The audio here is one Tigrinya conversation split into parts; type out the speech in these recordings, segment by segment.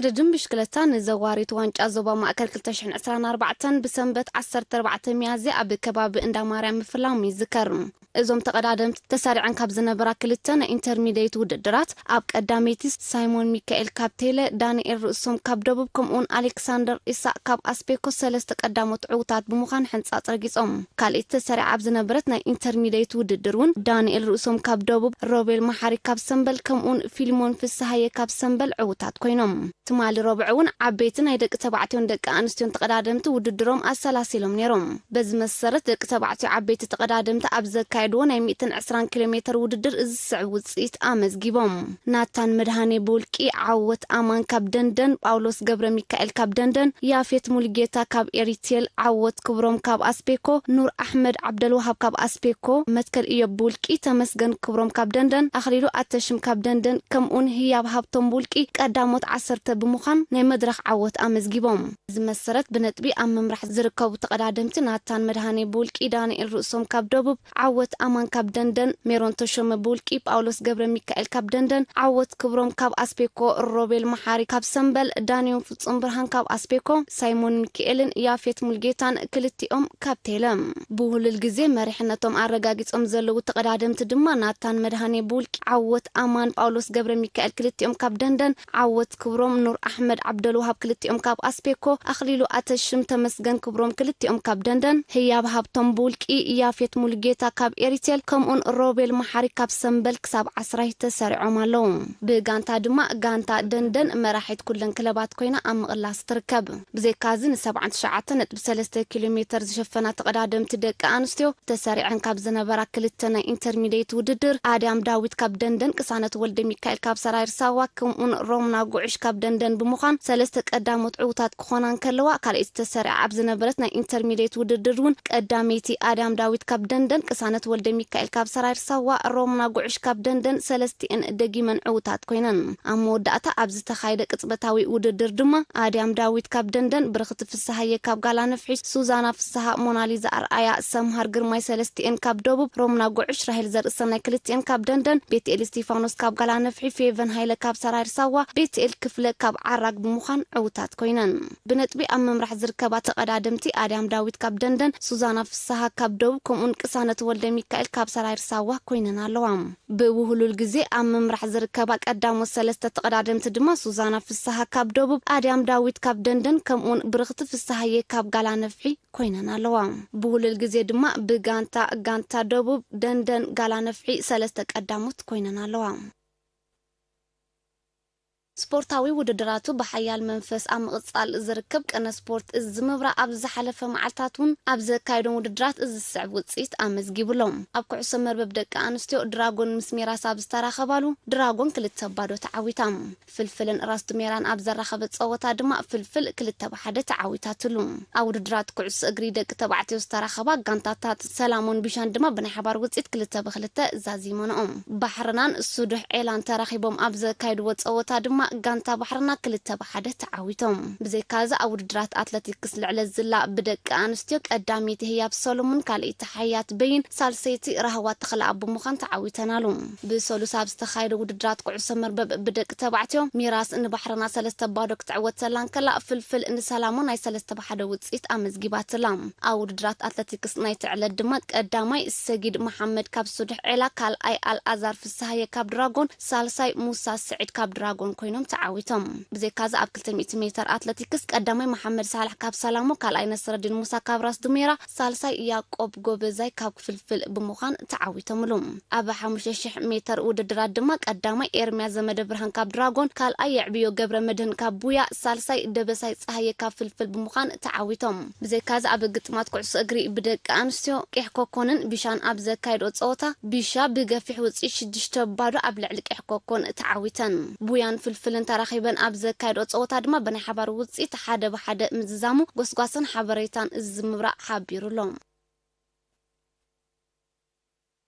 ውድድር ብሽክለታ ንዘዋሪት ዋንጫ ዞባ ማእከል ክልተ ሽሕን ዕስራን ኣርባዕተን ብሰንበት ዓሰርተ ኣርባዕተ ሚያዝያ ኣብ ከባቢ እንዳ ማርያም ምፍላሙ ይዝከር። እዞም ተቐዳደምቲ ተሳሪዐን ካብ ዝነበራ ክልተ ናይ ኢንተርሚዲየት ውድድራት፣ ኣብ ቀዳመይቲ ሳይሞን ሚካኤል ካብ ቴለ፣ ዳንኤል ርእሶም ካብ ደቡብ፣ ከምኡውን ኣሌክሳንደር ኢሳቅ ካብ ኣስፔኮ ሰለስተ ቀዳሞት ዕዉታት ብምዃን ሕንጻጽ ረጊጾም። ካልኣይቲ ተሰሪዓ ኣብ ዝነበረት ናይ ኢንተርሚዲየት ውድድር እውን ዳንኤል ርእሶም ካብ ደቡብ፣ ሮቤል መሓሪ ካብ ሰምበል፣ ከምኡውን ፊልሞን ፍስሃየ ካብ ሰምበል ዕዉታት ኮይኖም። ትማሊ ረቡዕ እውን ዓበይቲ ናይ ደቂ ተባዕትዮን ደቂ ኣንስትዮን ተቐዳደምቲ ውድድሮም ኣሰላሲሎም ነይሮም። በዚ መሰረት ደቂ ተባዕትዮ ዓበይቲ ተቐዳደምቲ ኣብ ዘካየድዎ ናይ ሚእትን ዕስራን ኪሎ ሜትር ውድድር እዚ ዝስዕብ ውፅኢት ኣመዝጊቦም። ናታን መድሃኔ ብውልቂ ዓወት ኣማን ካብ ደንደን፣ ጳውሎስ ገብረ ሚካኤል ካብ ደንደን፣ ያፌት ሙልጌታ ካብ ኤሪቴል፣ ዓወት ክብሮም ካብ ኣስፔኮ፣ ኑር ኣሕመድ ዓብደልውሃብ ካብ ኣስፔኮ፣ መትከል እዮብ ብውልቂ፣ ተመስገን ክብሮም ካብ ደንደን፣ ኣኽሊሉ ኣተሽም ካብ ደንደን፣ ከምኡን ህያብ ሃብቶም ብውልቂ ቀዳሞት ዓሰርተ ብምዃን ናይ መድረኽ ዓወት ኣመዝጊቦም። እዚ መሰረት ብነጥቢ ኣብ ምምራሕ ዝርከቡ ተቐዳደምቲ ናታን መድሃኔ ብውልቂ፣ ዳንኤል ርእሶም ካብ ደቡብ፣ ዓወት ኣማን ካብ ደንደን፣ ሜሮን ተሾመ ብውልቂ፣ ጳውሎስ ገብረ ሚካኤል ካብ ደንደን፣ ዓወት ክብሮም ካብ ኣስፔኮ፣ ሮቤል መሓሪ ካብ ሰምበል፣ ዳንዮን ፍጹም ብርሃን ካብ ኣስፔኮ፣ ሳይሞን ሚካኤልን ያፌት ሙልጌታን ክልቲኦም ካብ ቴለ። ብውህሉል ግዜ መሪሕነቶም ኣረጋጊጾም ዘለዉ ተቐዳደምቲ ድማ ናታን መድሃኔ ብውልቂ፣ ዓወት ኣማን፣ ጳውሎስ ገብረ ሚካኤል ክልቲኦም ካብ ደንደን፣ ዓወት ክብሮም፣ ኑር ኣሕመድ ዓብደልውሃብ ክልቲኦም ካብ ኣስፔኮ፣ ኣኽሊሉ ኣተሽም፣ ተመስገን ክብሮም ክልቲኦም ካብ ደንደን፣ ህያብ ሃብቶም ብውልቂ፣ ያፌት ሙሉጌታ ካብ ኤሪቴል፣ ከምኡን ሮቤል መሓሪ ካብ ሰምበል ክሳብ ዓስራይ ተሰሪዖም ኣለዉ። ብጋንታ ድማ ጋንታ ደንደን መራሒት ኩለን ክለባት ኮይና ኣብ ምቕላስ ትርከብ። ብዘይካዚ ን ሰብዓን ትሽዓተን ነጥቢ ሰለስተ ኪሎ ሜተር ዝሸፈና ተቐዳደምቲ ደቂ ኣንስትዮ ተሰሪዐን ካብ ዝነበራ ክልተ ናይ ኢንተርሚዲየት ውድድር፣ ኣድያም ዳዊት ካብ ደንደን፣ ቅሳነት ወልደ ሚካኤል ካብ ሰራይር ሳዋ፣ ከምኡን ሮምና ጉዕሽ ካብ ደንደን ብምዃን ሰለስተ ቀዳሞት ዕዉታት ክኾና እንከለዋ፣ ካልኣይቲ ተሰሪዓ ኣብ ዝነበረት ናይ ኢንተርሚዲየት ውድድር እውን ቀዳመይቲ ኣድያም ዳዊት ካብ ደንደን፣ ቅሳነት ወልደ ሚካኤል ካብ ሰራይር ሳዋ፣ ሮምና ጉዕሽ ካብ ደንደን ሰለስቲኤን ደጊመን ዕዉታት ኮይነን። ኣብ መወዳእታ ኣብ ዝተኻየደ ቅጽበታዊ ውድድር ድማ ኣድያም ዳዊት ካብ ደንደን፣ ብርኽቲ ፍስሃየ ካብ ጋላ ነፍሒ፣ ሱዛና ፍስሃ፣ ሞናሊዛ ኣርኣያ፣ ሰምሃር ግርማይ ሰለስቲኤን ካብ ደቡብ፣ ሮምና ጉዕሽ፣ ራሄል ዘርእሰናይ ክልቲኤን ካብ ደንደን፣ ቤትኤል እስቲፋኖስ ካብ ጋላ ነፍሒ፣ ፌቨን ሃይለ ካብ ሰራይር ሳዋ፣ ቤትኤል ክፍለ ካብ ዓራግ ብምዃን ዕዉታት ኮይነን። ብነጥቢ ኣብ ምምራሕ ዝርከባ ተቐዳደምቲ ኣድያም ዳዊት ካብ ደንደን፣ ሱዛና ፍስሃ ካብ ደቡብ፣ ከምኡን ቅሳነት ወልደ ሚካኤል ካብ ሰራይር ሳዋ ኮይነን ኣለዋ። ብውህሉል ግዜ ኣብ ምምራሕ ዝርከባ ቀዳሞት ሰለስተ ተቐዳደምቲ ድማ ሱዛና ፍስሃ ካብ ደቡብ፣ ኣድያም ዳዊት ካብ ደንደን፣ ከምኡን ብርኽቲ ፍስሃየ ካብ ጋላ ነፍሒ ኮይነን ኣለዋ። ብውህሉል ግዜ ድማ ብጋንታ፣ ጋንታ ደቡብ፣ ደንደን፣ ጋላ ነፍሒ ሰለስተ ቀዳሞት ኮይነን ኣለዋ። ስፖርታዊ ውድድራቱ ብሓያል መንፈስ ኣብ ምቕጻል ዝርከብ ቅነ ስፖርት እዚ ምብራቕ ኣብ ዝሓለፈ መዓልታት እውን ኣብ ዘካየዶም ውድድራት እዚ ዝስዕብ ውጽኢት ኣመዝጊቡ ኣሎ። ኣብ ኩዕሶ መርበብ ደቂ ኣንስትዮ ድራጎን ምስ ሜራስ ኣብ ዝተራኸባሉ ድራጎን ክልተ ባዶ ተዓዊታ። ፍልፍልን ራስ ዱሜራን ኣብ ዘራኸበ ጸወታ ድማ ፍልፍል ክልተ ብሓደ ተዓዊታትሉ። ኣብ ውድድራት ኩዕሶ እግሪ ደቂ ተባዕትዮ ዝተራኸባ ጋንታታት ሰላሞን ቢሻን ድማ ብናይ ሓባር ውጽኢት ክልተ ብክልተ ዛዚመንኦም። ባሕርናን ሱዱሕ ዔላን ተራኺቦም ኣብ ዘካየድዎ ጸወታ ድማ ጋንታ ባሕርና ክልተ ብሓደ ተዓዊቶም። ብዘይካዚ ኣብ ውድድራት ኣትለቲክስ ልዕለ ዝላ ብደቂ ኣንስትዮ ቀዳመይቲ ህያብ ሰሎሞን፣ ካልኣይቲ ሓያት በይን፣ ሳልሰይቲ ራህዋ ተኽለኣብ ብምዃን ተዓዊተናሉ። ብሰሉስ ኣብ ዝተኻየደ ውድድራት ኩዕሶ መርበብ ብደቂ ተባዕትዮ ሚራስ ንባሕርና ሰለስተ ባዶ ክትዕወት ተላ እንከላ፣ ፍልፍል ንሰላሞ ናይ ሰለስተ ብሓደ ውጽኢት ኣመዝጊባትላ። ኣብ ውድድራት ኣትለቲክስ ናይቲ ዕለት ድማ ቀዳማይ ሰጊድ መሓመድ ካብ ሱዱሕ ዔላ፣ ካልኣይ ኣልኣዛር ፍስሃየ ካብ ድራጎን፣ ሳልሳይ ሙሳ ስዒድ ካብ ድራጎን ኮይኖም ተዓዊቶም። ብዘይካዚ ኣብ ክልተ ሚእቲ ሜተር ኣትለቲክስ ቀዳማይ መሓመድ ሳልሕ ካብ ሰላሞ፣ ካልኣይ ነስረዲን ሙሳ ካብ ራስ ዱሜራ፣ ሳልሳይ ያቆብ ጎበዛይ ካብ ፍልፍል ብምዃን ተዓዊቶምሉ። ኣብ ሓሙሽተ ሽሕ ሜተር ውድድራት ድማ ቀዳማይ ኤርምያ ዘመደ ብርሃን ካብ ድራጎን፣ ካልኣይ የዕብዮ ገብረ መድህን ካብ ቡያ፣ ሳልሳይ ደበሳይ ጸሃየ ካብ ፍልፍል ብምዃን ተዓዊቶም። ብዘይካዚ ኣብ ግጥማት ኩዕሶ እግሪ ብደቂ ኣንስትዮ ቄሕ ኮኮንን ቢሻን ኣብ ዘካየድኦ ጸወታ ቢሻ ብገፊሕ ውጽኢት ሽዱሽተ ባዶ ኣብ ልዕሊ ቄሕ ኮኮን ተዓዊተን። ቡያን ፍልፍልን ተራኺበን ኣብ ዘካየድኦ ጸወታ ድማ ብናይ ሓባር ውጽኢት ሓደ ብሓደ ምዝዛሙ ጎስጓስን ሓበሬታን እዚ ምብራቕ ሓቢሩ ኣሎ።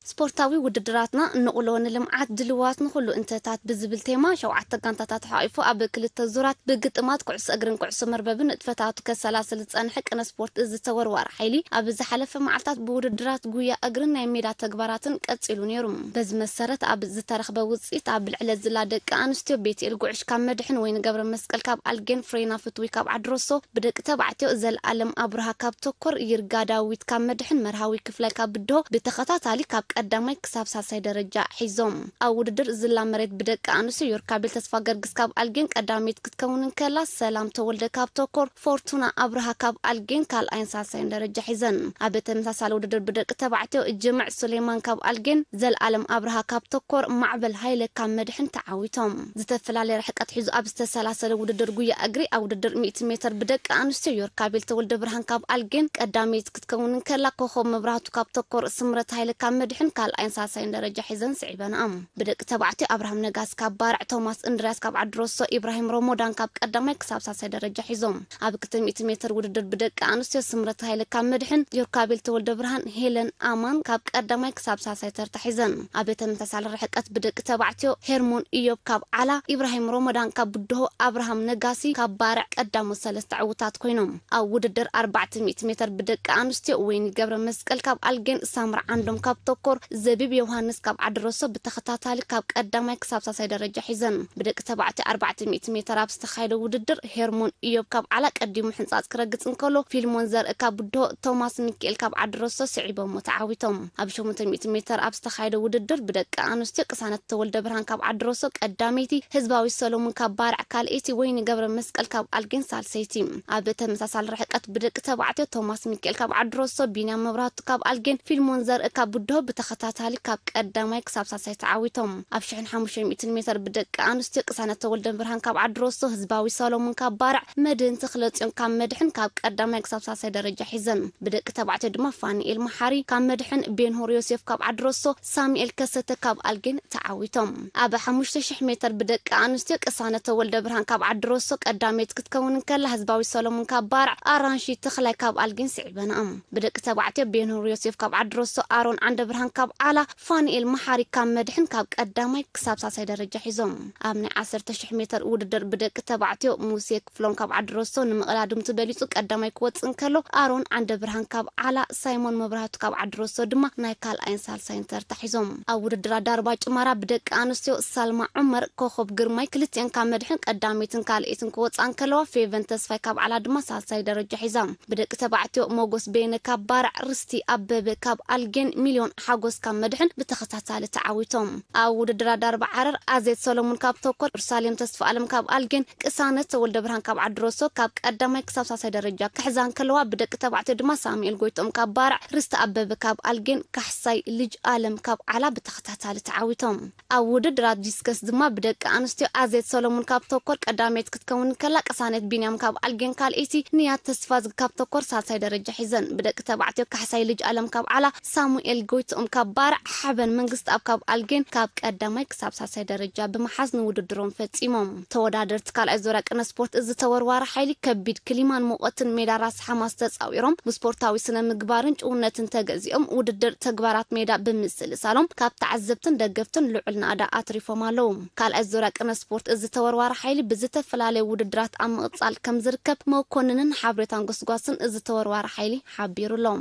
ስፖርታዊ ውድድራትና ንቑሎ ንልምዓት ድልዋት ንኹሉ እንተታት ብዝብል ቴማ ሸውዓተ ጋንታታት ሓቂፉ ኣብ ክልተ ዙራት ብግጥማት ኩዕሶ እግርን ኩዕሶ መርበብን ንጥፈታቱ ከሰላስል ዝጸንሐ ቅነ ስፖርት እዚ ተወርዋሪ ሓይሊ ኣብ ዝሓለፈ መዓልታት ብውድድራት ጉያ እግርን ናይ ሜዳ ተግባራትን ቀጺሉ ነይሩ። በዚ መሰረት ኣብ ዝተረኽበ ውጽኢት ኣብ ልዕለ ዝላ ደቂ ኣንስትዮ ቤትኤል ጉዕሽ ካብ መድሕን ወይኒ ገብረ መስቀል ካብ ኣልጌን ፍሬና ፍትዊ ካብ ዓድሮሶ ብደቂ ተባዕትዮ ዘልኣለም ኣብርሃ ካብ ተኮር ይርጋ ዳዊት ካብ መድሕን መርሃዊ ክፍላይ ካብ ብድሆ ብተኸታታሊ ካብ ቀዳማይ ክሳብ ሳልሳይ ደረጃ ሒዞም። ኣብ ውድድር ዝላ መሬት ብደቂ ኣንስትዮ ዮርካቤል ተስፋ ገርግስ ካብ ኣልጌን ቀዳመይት ክትከውን እንከላ ሰላም ተወልደ ካብ ተኮር ፎርቱና ኣብርሃ ካብ ኣልጌን ካልኣይን ሳልሳይን ደረጃ ሒዘን። ኣብ ተመሳሳሊ ውድድር ብደቂ ተባዕትዮ ጅምዕ ሱሌማን ካብ ኣልጌን ዘልኣለም ኣብርሃ ካብ ተኮር ማዕበል ሃይለ ካብ መድሕን ተዓዊቶም። ዝተፈላለየ ርሕቀት ሒዙ ኣብ ዝተሰላሰለ ውድድር ጉያ እግሪ ኣብ ውድድር ሚእቲ ሜትር ብደቂ ኣንስትዮ ዮርካቤል ተወልደ ብርሃን ካብ ኣልጌን ቀዳመይት ክትከውን እንከላ ኮኸብ መብራህቱ ካብ ተኮር ስምረት ሃይለ ካብ መድሕን ካልኣይን ሳልሳይን ደረጃ ሒዘን ስዒበንኣ። ብደቂ ተባዕትዮ ኣብርሃም ነጋስ ካብ ባርዕ ቶማስ እንድርያስ ካብ ዓድሮሶ ኢብራሂም ሮሞዳን ካብ ቀዳማይ ክሳብ ሳልሳይ ደረጃ ሒዞም። ኣብ ክልተ ሚእቲ ሜትር ውድድር ብደቂ ኣንስትዮ ስምረት ሃይለ ካብ መድሕን ዮርካቤል ተወልደ ብርሃን ሄለን ኣማን ካብ ቀዳማይ ክሳብ ሳልሳይ ተርታ ሒዘን። ኣብ ተመሳሳሊ ርሕቀት ብደቂ ተባዕትዮ ሄርሞን ኢዮብ ካብ ዓላ ኢብራሂም ሮሞዳን ካብ ብድሆ ኣብርሃም ነጋሲ ካብ ባርዕ ቀዳሞት ሰለስተ ዕውታት ኮይኖም። ኣብ ውድድር ኣርባዕተ ሚእቲ ሜትር ብደቂ ኣንስትዮ ወይኒ ገብረ መስቀል ካብ ኣልጌን ሳምራ ዓንዶም ካብ ተኮር ዘቢብ ዮሃንስ ካብ ዓድሮሶ ብተኸታታሊ ካብ ቀዳማይ ክሳብ ሳልሳይ ደረጃ ሒዘን። ብደቂ ተባዕትዮ ኣርባዕተ ሚእቲ ሜትር ኣብ ዝተኻየደ ውድድር ሄርሞን ኢዮብ ካብ ዓላ ቀዲሙ ሕንጻጽ ክረግጽ እንከሎ ፊልሞን ዘርኢ ካብ ብድሆ ቶማስ ሚካኤል ካብ ዓድሮሶ ስዒቦሞ ተዓዊቶም። ኣብ ሸሞንተ ሚእቲ ሜትር ኣብ ዝተኻየደ ውድድር ብደቂ ኣንስትዮ ቅሳነት ተወልደ ብርሃን ካብ ዓድሮሶ ቀዳመይቲ ህዝባዊ ሰሎሙን ካብ ባርዕ ካልኣይቲ ወይኒ ገብረ መስቀል ካብ ኣልጌን ሳልሰይቲ። ኣብ ተመሳሳሊ ርሕቀት ብደቂ ተባዕትዮ ቶማስ ሚካኤል ካብ ዓድሮሶ ቢንያም መብራቱ ካብ ኣልጌን ፊልሞን ዘርኢ ካብ ብድሆ ብተኸታታሊ ካብ ቀዳማይ ክሳብ ሳልሳይ ተዓዊቶም። ኣብ ሽሕን ሓሙሽተ ሚእትን ሜትር ብደቂ ኣንስትዮ ቅሳነት ተወልደ ብርሃን ካብ ዓድሮሶ ህዝባዊ ሰሎሙን ካብ ባርዕ መድህን ተኽለጽዮን ካብ መድሕን ካብ ቀዳማይ ክሳብ ሳልሳይ ደረጃ ሒዘን። ብደቂ ተባዕትዮ ድማ ፋኒኤል መሓሪ ካብ መድሕን ቤንሆር ዮሴፍ ካብ ዓድሮሶ ሳሙኤል ከሰተ ካብ ኣልጌን ተዓዊቶም። ኣብ ሓሙሽተ ሽሕ ሜትር ብደቂ ኣንስትዮ ቅሳነት ተወልደ ብርሃን ካብ ዓድሮሶ ቀዳመይት ክትከውን እንከላ ህዝባዊ ሰሎሙን ካብ ባርዕ ኣራንሺ ተኽላይ ካብ ኣልጌን ስዒበንኣ። ብደቂ ተባዕትዮ ቤንሆር ዮሴፍ ካብ ዓድሮሶ ኣሮን ዓንደ ብርሃን ካብ ዓላ ፋኒኤል መሓሪ ካብ መድሕን ካብ ቀዳማይ ክሳብ ሳልሳይ ደረጃ ሒዞም። ኣብ ናይ ዓሰርተ ሽሕ ሜትር ውድድር ብደቂ ተባዕትዮ ሙሴ ክፍሎም ካብ ዓድሮሶ ንመቐዳድምቱ በሊጹ ቀዳማይ ክወጽእ እንከሎ ኣሮን ዓንደ ብርሃን ካብ ዓላ ሳይሞን መብራህቱ ካብ ዓድሮሶ ድማ ናይ ካልኣይን ሳልሳይን ተርታ ሒዞም። ኣብ ውድድር ኣዳርባ ጭማራ ብደቂ ኣንስትዮ ሳልማ ዑመር ኮኸብ ግርማይ ክልቲኤን ካብ መድሕን ቀዳመይትን ካልኣይትን ክወጽኣ እንከለዋ ፌቨን ተስፋይ ካብ ዓላ ድማ ሳልሳይ ደረጃ ሒዛ። ብደቂ ተባዕትዮ ሞጎስ በየነ ካብ ባርዕ ርስቲ ኣበበ ካብ ኣልጌን ሚልዮን ሓጎስ ካብ መድሕን ብተኸታታሊ ተዓዊቶም። ኣብ ውድድር ኣዳርባ ዓረር ኣዜት ሰሎሙን ካብ ተኮር ኢየሩሳሌም ተስፋ ኣለም ካብ ኣልጌን ቅሳነት ተወልደ ብርሃን ካብ ዓድሮሶ ካብ ቀዳማይ ክሳብ ሳልሳይ ደረጃ ክሕዛ እንከለዋ ብደቂ ተባዕትዮ ድማ ሳሙኤል ጎይቶም ካብ ባርዕ ርስቲ ኣበበ ካብ ኣልጌን ካሕሳይ ልጅ ኣለም ካብ ዓላ ብተኸታታሊ ተዓዊቶም። ኣብ ውድድራት ዲስከስ ድማ ብደቂ ኣንስትዮ ኣዜት ሰሎሙን ካብ ተኮር ቀዳመይት ክትከውን ከላ ቅሳነት ቢንያም ካብ ኣልጌን ካልኣይቲ ንያት ተስፋዝግ ካብ ተኮር ሳልሳይ ደረጃ ሒዘን። ብደቂ ተባዕትዮ ካሕሳይ ልጅ ኣለም ካብ ዓላ ሳሙኤል ጎይትኦም ካብ ባርዕ ሓበን መንግስት ኣብ ካብ ኣልጌን ካብ ቀዳማይ ክሳብ ሳልሳይ ደረጃ ብምሓዝ ንውድድሮም ፈጺሞም። ተወዳደርቲ ካልኣይ ዙርያ ቅነ ስፖርት እዚ ተወርዋሪ ሓይሊ ከቢድ ክሊማን ሙቐትን ሜዳ ራስ ሓማስ ተጻዊሮም ብስፖርታዊ ስነ ምግባርን ጭውነትን ተገዚኦም ውድድር ተግባራት ሜዳ ብምስልሳሎም ካብ ተዓዘብትን ደገፍትን ልዑል ናእዳ ኣትሪፎም ኣለዉ። ካልኣይ ዙርያ ቅነ ስፖርት እዚ ተወርዋሪ ሓይሊ ብዝተፈላለዩ ውድድራት ኣብ ምቕጻል ከም ዝርከብ መኮንንን ሓብሬታን ጎስጓስን እዚ ተወርዋሪ ሓይሊ ሓቢሩ ኣሎ።